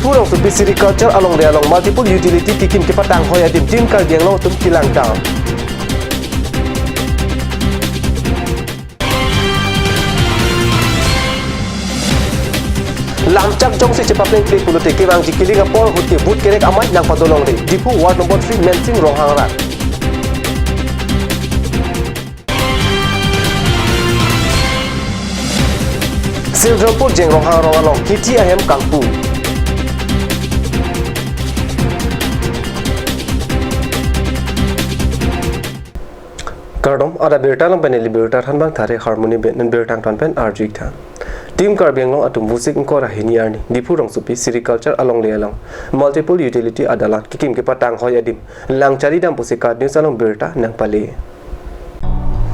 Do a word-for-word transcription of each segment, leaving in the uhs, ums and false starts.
Diphu Rongsopi Sericulture alongle along multiple utility kekim kepatang hoi adim Team Karbi Anglong atum kelang tang. Lamchak jongsi chepaplengple pulote kevangji kiling apor ahut ke vote kerek amei nangpadolongle, Diphu Ward number three Mensing Ronghang arat. Sildrampo Jeng Ronghang arong along hithi ahem kangpu. Kardom, adap birta along pen neli birta thanbang thare Harmony Bey, non birta angton pen arju-ik tha. Team Karbi Anglong atum Vosik ingkoi ra hini arni Diphu Rongsopi Sericulture alongle along multiple utility adalan kekim kepatang hoi adim lang charidam pusi KAT News along birta nangpale.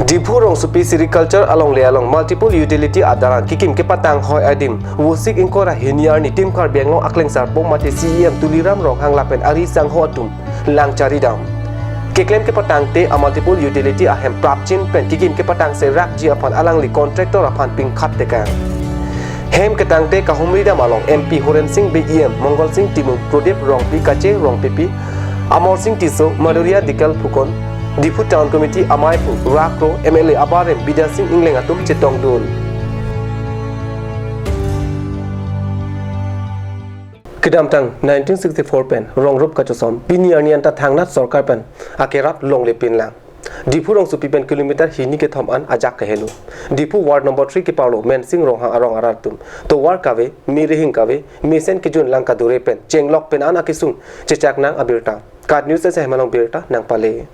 Diphu Rongsopi Sericulture alongle along multiple utility adalan kekim kepatang hoi adim Vosik ingkoi ra hini arni Team Karbi Anglong aklengsarpo mate CEM Tuliram Ronghang lapen ari sangho atum lang charidam. Keklem kepatangte a multiple utility ahem prapjin pen kekim kepatang serakji aphan alangli contractor aphan pingkhat tekang. Hem ketangte kahumridam along MP Horen Sing Bey, EM Mongal Sing Timung, Prodip Rongpi, Kache Rongpipi, Amar Sing Tisso, Madhuria Dikal Phukan, Diphu Town Committee amei aphu, Rakro, MLA abarim Bidya Sing Engleng atum chetongdun. Kedamtang nineteen sixty-four pen rongrup kachosom, pini arni anta thangnat sorkar pen akerap longle pinlang. Diphu Rongsopi pen kilometer hini kethom an ajak kehelo. Diphu Ward number three keparlo Mensing Ronghang arong arat atum tovar kave, me rihing kave, mesen kejun lang kadure pen chenglok pin an akesung chechak nang abirta KAT News ase hem along birta nangpale.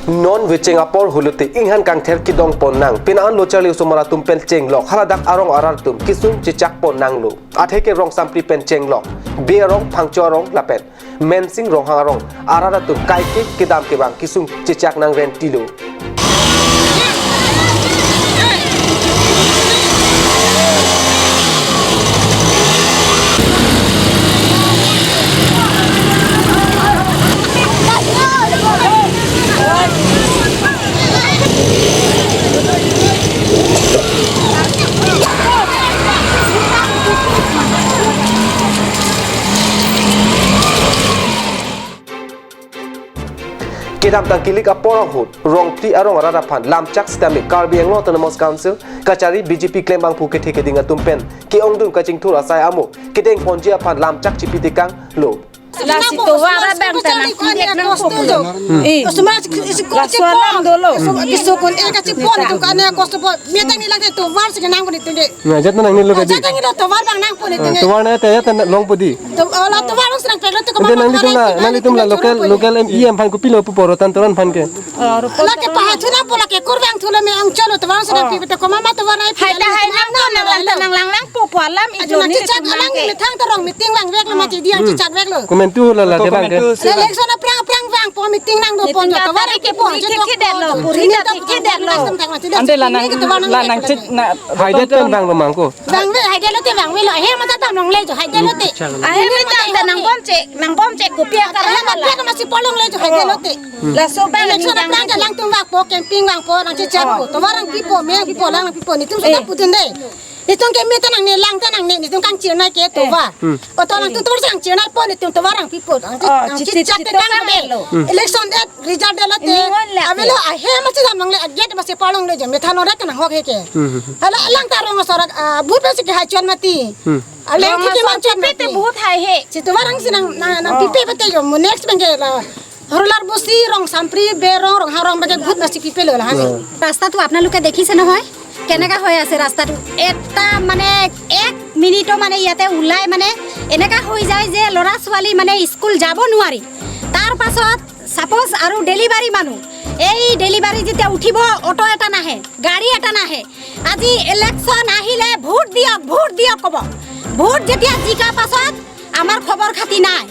Non vecheng apor pulote inghan kangther kedong pon nang, pin an lo charli osomar atum pen chenglok, haladak arong arat atum kesung chechak pon nanglo. Atheke Rongsampri pen chenglok, Bey arong, Phangcho arong lapen Mensing Ronghang arong arat atum kaike kedam kevang kesung chechak nang rentilo. Kedamtang kilik apor ahut Rongphli arong arat aphan lamchak sitame Karbi Anglong Autonomous Council kachari BJP klembangphu kethe keding atum pen ke-ongdung kachingthur asai amo kedeng ponji aphan lamchak chipi tekanglo. Lasi tovar abang ta nangpi-ek nangpo pulo. Eh. Laso alam dolo. Kisukun e kachipon tu kane kosto po. Metang ni lake tovar si nangpo ni tunde. Na, jat nangni lo kadi. Jat nangni lo tovar abang nangpo ni tunde. Tovar na te jat longpo di. To, oh, la tovar si nangpelo tu. Ante nangtum la, nangtum la local, local EM aphan kopilo pupo, Rotan Teron aphan ke. Lake pahai thu nangpo, lake kurvangthu lo, me angcholo tovar si nangpi, to komama tovar nangpi. Hai ta hai nangpo, nanglang ta nanglang nangpo pu alam. Ajo ijoni nang chechak alang nangke. Methang ta rong meeting vangveklo, mati dia chechak veklo. Komentu la la ko tebang ke. Komentu si la. Election aphrang aphrang vangpo, meeting nangdo pon jo, tovar ke pon jo, thik thik detlo, puri ta thik thik detlo. Ante la nang, la nang chit na. Haidet pen vanglo mangko. Vangve, haidetlo te vangvelo. Ahem ta damlongle jo, haidetlo te. Ahem ta nangbomche, nangbomche kopi akar. Ahem ta masi polongle jo, haidetlo te. Laso abang election aphrang ke langtum vangpo, campaign vangpo, nang chechakpo. Tovar nangpipo, me nangpipo, lang nangpipo. Netum sudah putin de. Netum ke me ta nangne, lang ta nangne, netum kangchirnei ke tovar. Oto nangtum tovar kangchirneipo, netum tovar nangpipo. Nang chechak te kang lo. Election det, result detlo te. Avelo ahem masi damlongle, aget masi polongle jo, methan orek nang hok he ke. Hala lang ta rong sorkar, ah, vote pensi kehai chot mati. Alang rong thik sorkar manchot mati. Te vote hai he. Si tovar si nang, nang, nangpipe pate jo, mo next abang ke la. Rolar bosi Rongsampri, Bey arong, Ronghang arong abang ke vote masi pipelo la hai. ৰাস্তাটো আপোনালোকে দেখিছে নহয়, কেনেকা হৈ আছে ৰাস্তাটো? এটা মানে এক মিনিটো মানে ইয়াতে ওলাই মানে এনেকা হৈ যায় যে ল'ৰা ছোৱালী মানে স্কুল যাব নোৱাৰি। তাৰ পাছত ছাপ'জ আৰু ডেলিভাৰী মানুহ, এই ডেলিভাৰী যেতিয়া উঠিব, অটো এটা নাহে, গাড়ী এটা নাহে। আজি ইলেকশ্যন আহিলে ভোট দিয়ক, ভোট দিয়ক ক'ব। ভোট যেতিয়া জিকাৰ পাছত আমাৰ খবৰ খাতি নাই।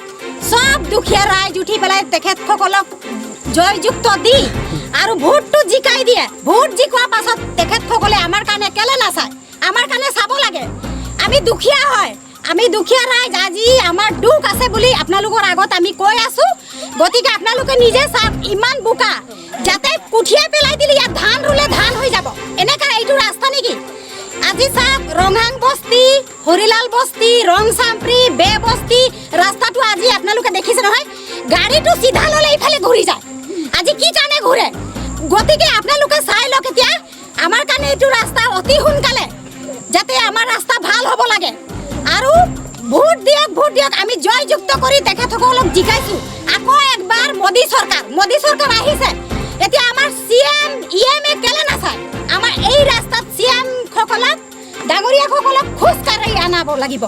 চব দুখীয়া ৰাইজ উঠি পেলাই তেখেতসকলক জয়যুক্ত দি আৰু ভোটটো জিকাই দিয়ে। ভোট জিকোৱাৰ পাছত তেখেতসকলে আমাৰ কাৰণে কেলে নাচায়? আমাৰ কাৰণে চাব লাগে। আমি দুখীয়া হয়, আমি দুখীয়া ৰাইজ, আজি আমাৰ দুখ আছে বুলি আপোনালোকৰ আগত আমি কৈ আছো। গতিকে আপোনালোকে নিজে চাওক, ইমান বোকা, যাতে কঠিয়া পেলাই দিলে ইয়াত ধান ৰুলে ধান হৈ যাব, এনেকা এইটো ৰাস্তা নেকি? আজি চাওক, ৰংহাং বস্তি, হৰিলাল বস্তি, ৰংচাম্প্ৰি, বে বস্তি, ৰাস্তাটো আজি আপোনালোকে দেখিছে নহয়, গাড়ীটো চিধা ললে ইফালে ঘূৰি যায়। আজি কি কাৰণে ঘূৰে? গতিকে আপোনালোকে চাই লওক এতিয়া, আমাৰ কাৰণে এইটো ৰাস্তা অতি সোনকালে যাতে আমাৰ ৰাস্তা ভাল হ'ব লাগে। আৰু ভোট দিয়ক, ভোট দিয়ক, আমি জয়যুক্ত কৰি তেখেতসকলক জিকাইছো। আকৌ একবাৰ মোদী চৰকাৰ, মোদী চৰকাৰ আহিছে। এতিয়া আমাৰ C M, E M A কেলে নাচায়? আমাৰ এই ৰাস্তাত চি এম সকলক, ডাঙৰীয়াসকলক খোজকাঢ়ি আনাব লাগিব।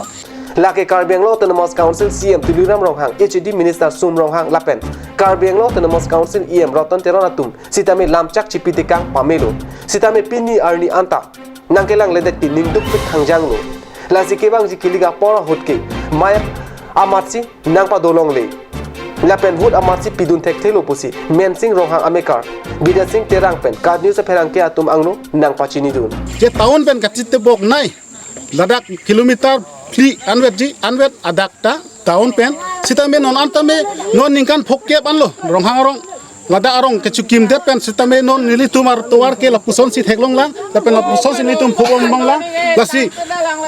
Lake Karbi Anglong Autonomous Council C E M Tuliram Ronghang, H A D Minister Sum Ronghang lapen Karbi Anglong Autonomous Council E M Ratan Teron atum sitame lamchak chipi tekang pamelo. Sitame pini arni anta nangkelangledet ke ningdukpik thangjanglo. Lasi kevangji kili apor ahut ke mayak amatsi nangpadolongle. Lapen vote amatsi pidun thekthelo pusi Mensing Ronghang amekar Bidya Sing Terang pen KAT News apherangke atum angno nangpachinidun. Je town pen kachitebok nai, ladak kilometer phli anvet ji, anvet adak ta town pen. Sitame non antame non ningkan phokep anlo Ronghang arong, ladak arong kechukimdet pen sitame non nelitum atovar ke lapusonsi theklonglang, lapen lapusonsi nelitum phobomlonglang. Lasi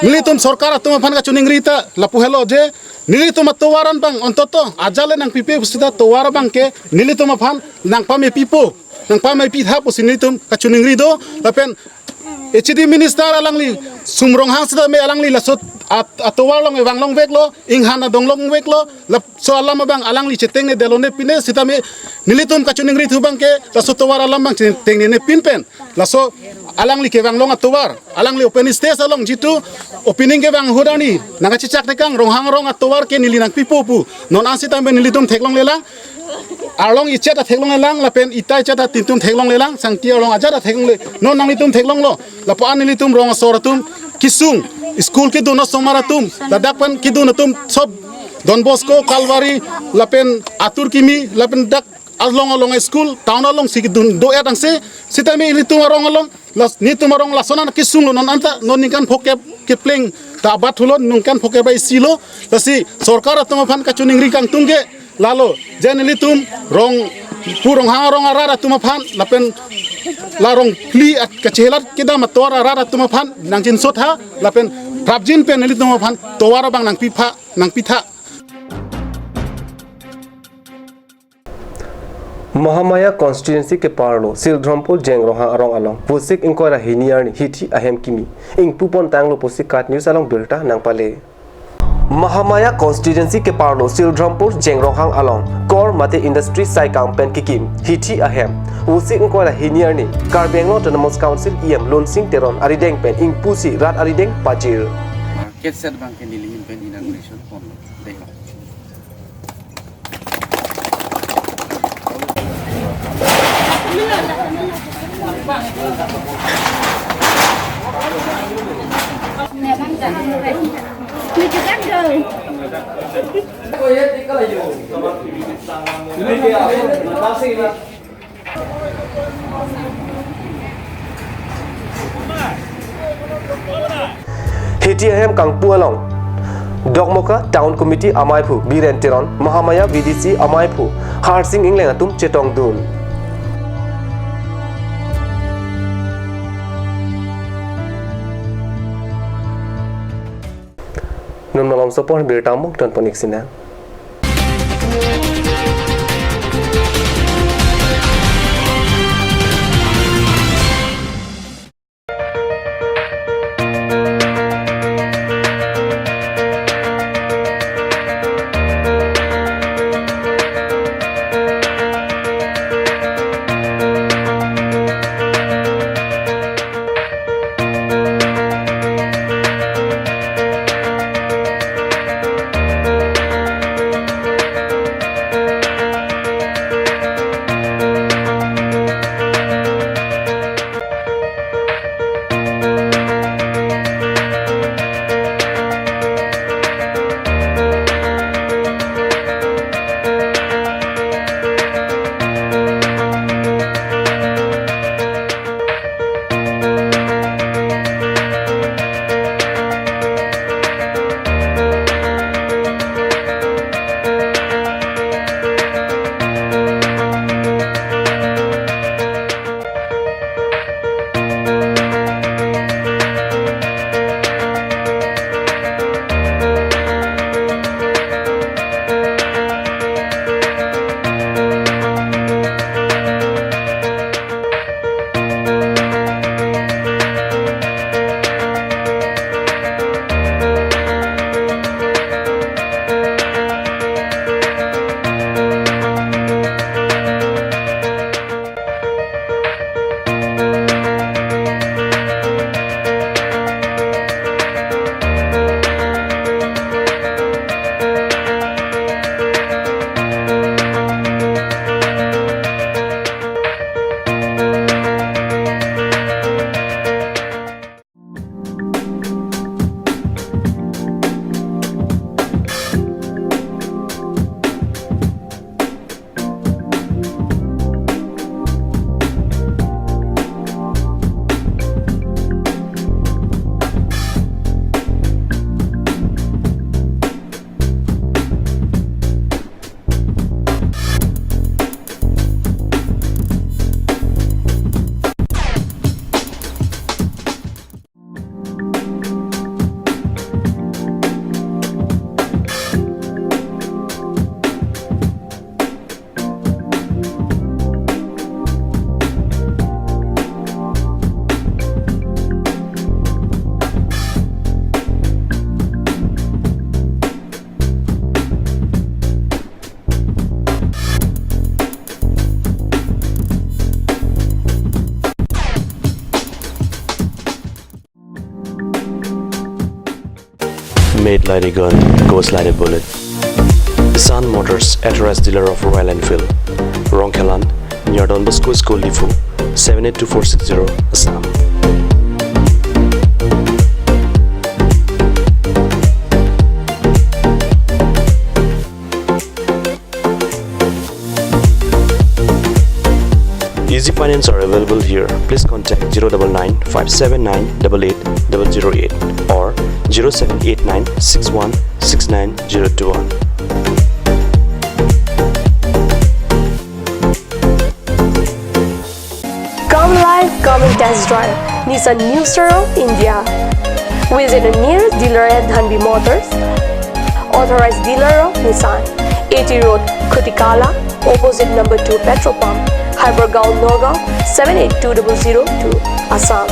nelitum sorkar atum aphan kachiningri ta lapu helo je nelitum atovar an abang ontoto ajat le nangpipe pusita tovar abang ke nelitum aphan nangpamepipo, nangpamepitha pusi nelitum kachiningri do. Lapen H A D Minister alangli Sum Ronghang sitame alangli laso at-, atovar along evanglongveklo, inghan adonglongveklo, laso alam abang alangli chetengnedetlo ne pine sitame nelitum kachiningrithu abang ke laso tovar alam abang chetengnene pin pen laso alangli kevanglong atovar, alangli open stage along jitu opening kevang ahut arni nangkachechak tekang Ronghang arong atovar ke neli nangpipo pu. Non an sitame nelitum theklonglelang. Arlong ichet ta theklonglelang, lapen ita ichet ta nelitum theklonglelang, sangti arlong ajat ta theklongle. Non nanglitum theklonglo. Lapu-an nelitum rong asor atum kesung, school kedun osomar atum, ladak pen kedun atum sob Don Bosco, Calvary, lapen Atur Kimi, lapen dak along along school, town alongsi kedun do-et angse, sitame nelitum arong along, las, nelitum arong lason an kesunglo non anta, non ningkan phokep kepleng ta abat hulo, ningkan phokep bai silo, lasi sorkar atum aphan kachiningri kangtung ke lalo, je nelitum rong, pu Ronghang arong arat atum aphan, lapen la rong phli at kachehelat kedam atovar arat atum aphan nangchinsot ha, lapen prapjin pen nelitum aphan tovar abang nangpipha, nangpitha. Mahamaya constituency keparlo Sildhrompur Jengrong arong along Vosik ingkoi ra hini arni hithi ahem kimi ingpupon tanglo pusi KAT News along birta nangpale. Mahamaya constituency keparlo Sildhrompur Jengrong along Kor mate industry saikang pen kekim hithi ahem Vosik ingkoi ra hini arni Karbi Anglong Autonomous Council E M Lunsing Teron arideng pen ingpusi rat arideng pajir. Market set abang ke nelihin pen inauguration ponlo. Dei. Hithi ahem kangpu along Dokmoka Town Committee amaiphu Biren Teron, Mahamaya V D C amaiphu Harsing Engleng atum chetongdun. Non malom sopor birta mukton ponik sina. Made like a gun, goes like a bullet. Sun Motors, authorized dealer of Royal Enfield. Rongkhelan, near Don Bosco School, Diphu, seven eight two four six zero, Assam. Easy finance are available here. Please contact zero double nine five seven nine double eight double zero eight or zero seven eight nine six one six nine zero two one. Come live, come and test drive Nissan New Star of India. Visit a nearest dealer at Dhanvi Motors, authorized dealer of Nissan, A T Road, Khutikala, opposite number two petrol pump, Hypergaon, Nagaon, seven eight two double zero two, Assam.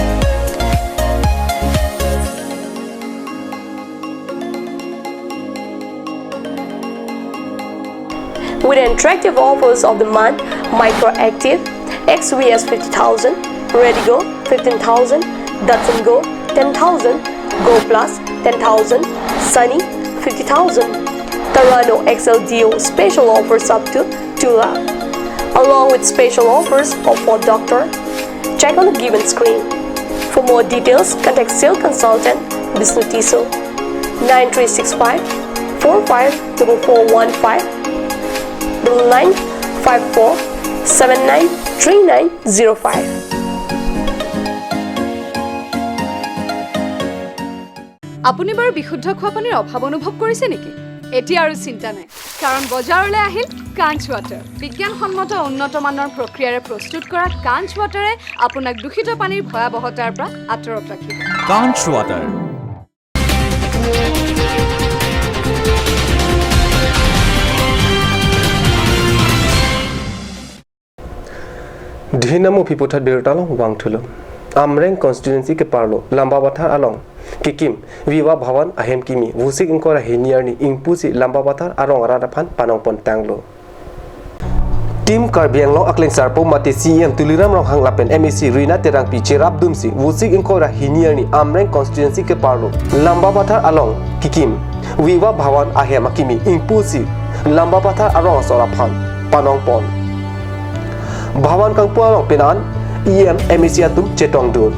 With attractive offers of the month, Micra Activa, X V S fifty thousand, Redigo fifteen thousand, Datsun Go ten thousand, Go Plus ten thousand, Sunny fifty thousand, Terrano X L D O special offers up to two lakh, along with special offers of Ford Doctor. Check on the given screen. For more details, contact sales consultant Bishnu Tisso, nine three six five four five double four one five, double nine five four seven nine three nine zero five. আপুনি বাৰু বিশুদ্ধ খোৱা পানীৰ অভাৱ অনুভৱ কৰিছে নেকি? এতিয়া আৰু চিন্তা নাই, কাৰণ বজাৰলৈ আহিল কাঞ্চ ৱাটাৰ। বিজ্ঞানসন্মত উন্নত মানৰ প্ৰক্ৰিয়াৰে প্ৰস্তুত কৰা কাঞ্চ ৱাটাৰে আপোনাক দূষিত পানীৰ ভয়াৱহতাৰ পৰা আঁতৰত ৰাখিব। কাঞ্চ water. Dhinam uphi puthot birta along vangthulo. Amreng constituency keparlo Lamba Bathar along kekim Viva Bhawan ahem kimi Vosik ingkoi ra hini arni ingpusi Lamba Bathar arong arat aphan panong pon tanglo. Team Karbi Anglong aklengsarpo mate C E M Tuliram Ronghang lapen M A C Rina Terangpi cherapdunsi Vosik ingkoi ra hini arni Amreng constituency keparlo Lamba Bathar along kekim Viva Bhawan ahem akimi ingpusi Lamba Bathar arong asor aphan panong pon. Bhawan kangpu along penan E M M A C atum chetongdun.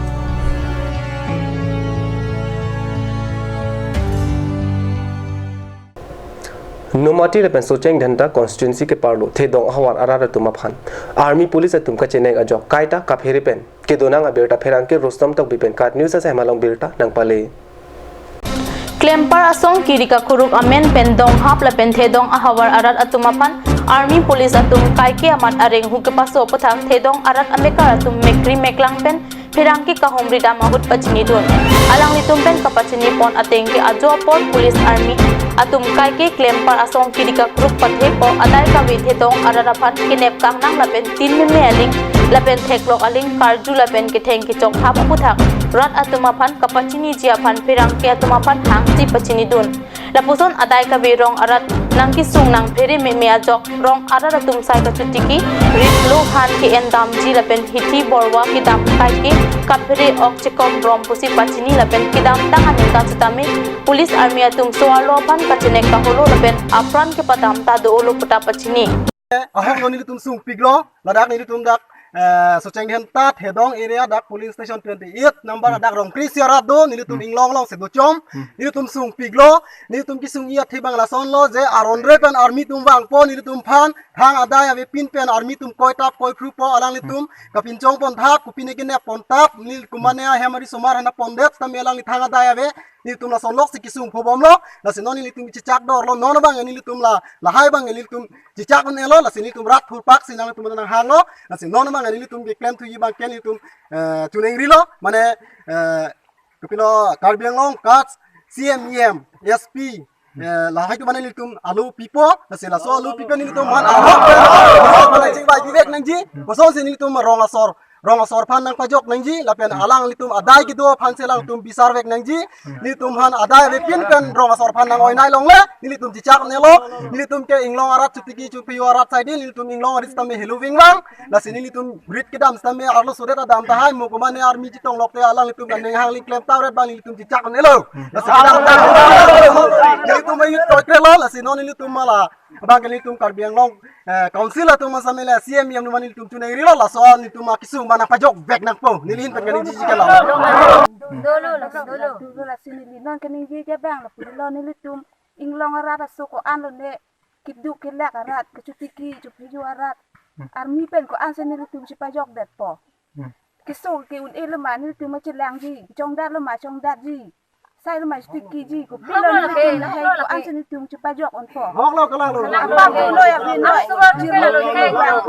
Nomati lapen Socheng Dhenta constituency keparlo thedong ahavar arat atum aphan army police atum kachenek ajok kaita kaphere pen kedonang abirta pherangke Rustom Tokbi pen KAT News asai malong birta nangpale. Klempar asong kiri kakuruk amen pen donghap lapen thedong ahavar arat atum aphan army police atum kaike amat areng hu kepaso aputhak thedong arat amekar atum mekri meklang pen pherangke kahumri dam ahut pachinidun. Alanglitum pen kapachini pon ateng ke ajo apor police army atum kaike klempar asong kiri kakuruk pathepo adai kave thedong arat aphan kenep kangnang lapen tin meme aling lapen theklok aling karju lapen ketheng kechok hap aputhak rat atum aphan kapachiniji aphan pherangke atum aphan hangsi pachinidun. Lapuson adai kave rong arat nangkesung nangphere meme ajok rong arat atum sai kachutiki ritlo han ke-en damji lapen hithi borwa kedam kaike kaphere ok chekom brom pusi pachini lapen kedamtang aningkan setame police army atum so-arlo aphan kachenek kaholo lapen apran kepadam ta do-olo puta pachini. Ahok lo nelitum sungpiklo, ladak nelitum dak, eh, Socheng Dhenta, Thedong area dak polling station twenty eight number dak Rongkri Siarat do, nelitum inglong long se dochom, nelitum sungpiklo, nelitum kesung-i athe abang lasonlo, je aron re pen army atum vangpo, nelitum aphan, thang adai ave pin pen army atum koitap koiphrupo, alanglitum, kapinchong pon thap, kopine kenep pon thap, nelitum mane ahem ari somar hana pondet, tame alangli thang adai ave, nelitum lason loksi kesung phobomlo, lasi non nelitum chechak dorlo, non abang nelitum la, lahai abang nelitum chechak un-elo, lasi nelitum rat thurpak si nangtum nanghanglo, lasi non abang nelitum keklem thuji abang ke nelitum, eh, chuning rilo, mane, eh, kopilo Karbi Anglong KAT, C M, E M, S P, eh, lahai atum mane nelitum alu pipo, lasi laso alu pipo nelitum man ahok, mane chingvai bibek nangji, kosonsi nelitum rong asor rong asor aphan nangpajok nangji, lapen alanglitum adai kedo aphan si alangtum bisar vek nangji. Nelitum aphan adai avepin pen rong asor aphan nang-oinai longle, nelitum chechak un-elo. Nelitum ke inglong arat chotiki chophiyo arat saidi, nelitum inglong arat sitame helo vingvang. Lasi nelitum rit kedam sitame arlosodet adam tahai, mo komane army chetong lokte alanglitum kan neng hangli klem tauret abang nelitum chechak un-elo. Lasi kedam nelitum ayut koikrelo, lasi non nelitum mala abang ke nelitum Karbi Anglong, eh, Council atum asam ele C M E M numan nelitum chuneng rilo, laso nelitum akesung mana pajok vek nangpo. Neli ahin pen kaningje ji ke lo. Dolo, dolo, dolo. Dolo, lasi neli non kaningje ke abang lapu lo, nelitum inglong arat aso ko-an lone, keduk kelak arat, kechotiki chophiyo arat. Army pen ko-an si nelitum chepajokdetpo. Hmm. Keso ke un-e loma nelitum chelangji, chongdat loma chongdatji. Sai loma chetikiji, kopilo nelitum lahai ko-an si nelitum chepajok unpo. Hok lo, kalang lo. Apa pilo ya pilo. Jirlo lo, jirlo lo.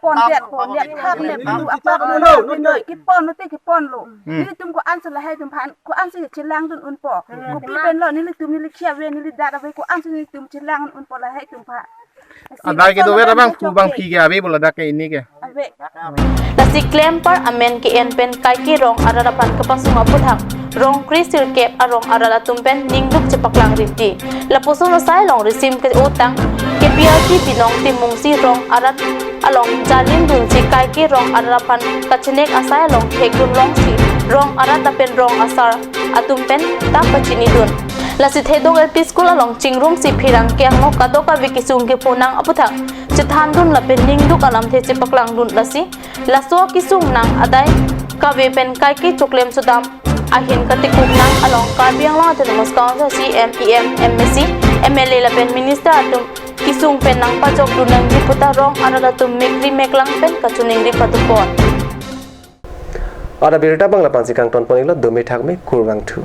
Pondet, pondet, hap ne pilo, apa pilo, pilo. Kepon lo te, kepon lo. Hmm. Nelitum ko-an si lahai atum aphan, ko-an si chelangdun unpo. Kopi pen lo nelitum, neli khi ave, neli dat ave, ko-an si nelitum chelang unpo lahai atum aphan. Adai kedo vet abang phu abang phi ke ave bo ladak ke ini ke. Ave. Lasi klempar amen ke-en pen kaike rong arat aphan kepasung aputhak rong kre sirkep arong arat atum pen ningduk chepaklang rinti. Lapuson asai along risim ke-otang K P R T Binong Timungsi rong arat along jalin dunsi kaike rong arat aphan kachenek asai along thekdun longsi rong arat lapen rong asar atum pen ta pachinidun. Lasi Thedok L P School along chingrumsi phirang ke-angno kadokave kesung keponang aputhak chethandun lapen ningduk alamthe chepaklangdun, lasi laso kesung nang adai kave pen kaike choklem sodam ahin katikuk nang along Karbi Anglong Autonomous Council C M, E M, M A C, M L A lapen minister atum kesung pen nangpajokdun nangji puta rong arat atum mekri meklang pen kachiningri patupon. Ada birta abang lapu-ansi kangton pon-iklo, dome thakme, kurvangthu.